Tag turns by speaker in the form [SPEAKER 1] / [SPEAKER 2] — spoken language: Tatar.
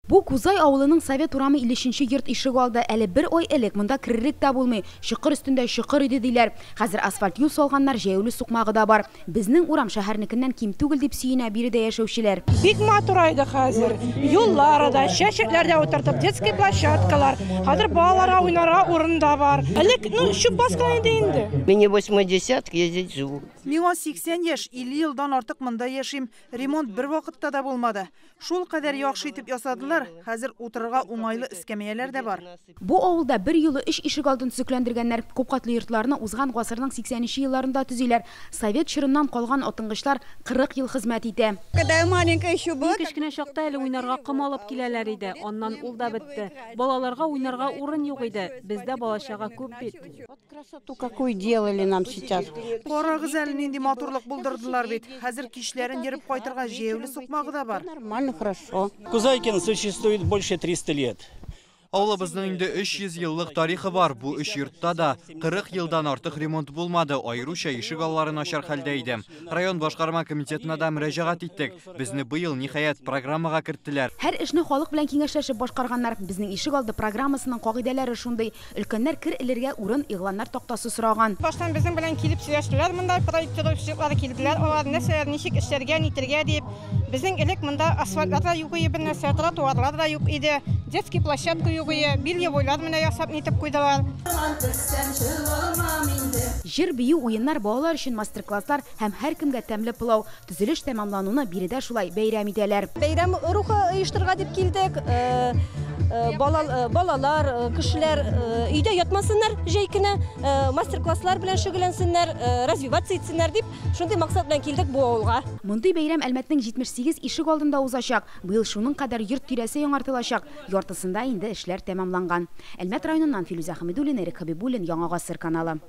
[SPEAKER 1] Бу Кузай авылының Совет урамы 53 йорт ишек алды. Әле бер ай элек монда керерлек тә булмый. Чокыр өстендә чокыр иде диләр. Хәзер асфальт юл салганнар, җәяүле сукмагы да бар. Безнең урам шәһәрнекеннән ким түгел дип сөенә биредә яшәүчеләр.
[SPEAKER 2] Бик матурайды хәзер. Юллары да, чәчәкләр дә утыртып, детский площадкалар. Хәзер балаларга уйнарга урын да бар. Элек, ну, чүп баскан иде инде.
[SPEAKER 3] Мне 80, я здесь живу.
[SPEAKER 4] Миңа 80 яшь, 50 елдан артык монда яшим. Ремонт бер вакытта да булмады. Шул кадәр яхшы итеп ясадылар, хәзер утырырга уңайлы эскәмияләр дә бар.
[SPEAKER 1] Бу авылда бер юлы өч ишек алдын төзекләндергәннәр. Күпкатлы йортларны узган гасырның 80 елларында төзиләр. Совет чорыннан калган атынгычлар 40 ел хезмәт итә.
[SPEAKER 5] Когда я маленькая еще была,
[SPEAKER 6] Мин кечкенә чакта әле уйнарга ком алып киләләр иде. Аннан ул да бетте. Балаларга уйнарга урын юк иде. Бездә бала-чага күп бит.
[SPEAKER 7] Красоту какую делали нам сейчас.
[SPEAKER 4] Карагыз әле, нинди матурлык булдырдылар бит. Хәзер кичләрен йөреп кайтырга җәяүле сукмагы да бар.
[SPEAKER 7] Нормально, хорошо.
[SPEAKER 8] Кузайкин существует больше 300 лет.
[SPEAKER 9] Авылыбызның инде 300 еллык тарихы бар. Бу өч йортта да 40 елдан артык ремонт булмады. Аеруча ишек аллары начар хәлдә иде. Район башкарма комитетына да мөрәҗәгать иттек. Безне быел ниһаять программага керттеләр.
[SPEAKER 1] Һәр эшне халык белән киңәшләшеп башкарганнар. Безнең ишек алды программасының кагыйдәләре шундый. Өлкәннәр кер элергә урын, игъланнар тактасы сораган.
[SPEAKER 2] Баштан безнең белән килеп сөйләштеләр, монда проектировщиклар килделәр, алар нәрсәләр ничек эшләргә, нитергә дип. Безнең элек монда асфальтлар да юк иде, бер нәрсә, тротуарлар да юк иде, детский площадка юк иде, бельевойлар менә ясап нитеп куйдылар.
[SPEAKER 1] Җыр, бию, уеннар, балалар өчен мастер-класслар һәм һәркемгә тәмле пылау. Төзелеш тәмамлануны биредә шулай бәйрәм итәләр.
[SPEAKER 5] Бәйрәм рухы оештырырга дип килдек. Балалар, кешеләр өйдә ятмасыннар, җәй көне мастер-класслар белән шөгыльләнсеннәр, развиваться итсеннәр дип, шундый максат белән килдек бу авылга.
[SPEAKER 1] Мондый бәйрәм Әлмәтнең 78 ишек алдында узачак. Быел шуның кадәр йорт тирәсе яңартылачак. Яртысында инде эшләр тәмамланган. Әлмәт районыннан Филүзә Хәмидуллина, Эрик Хабибуллин, Яңа Гасыр каналы.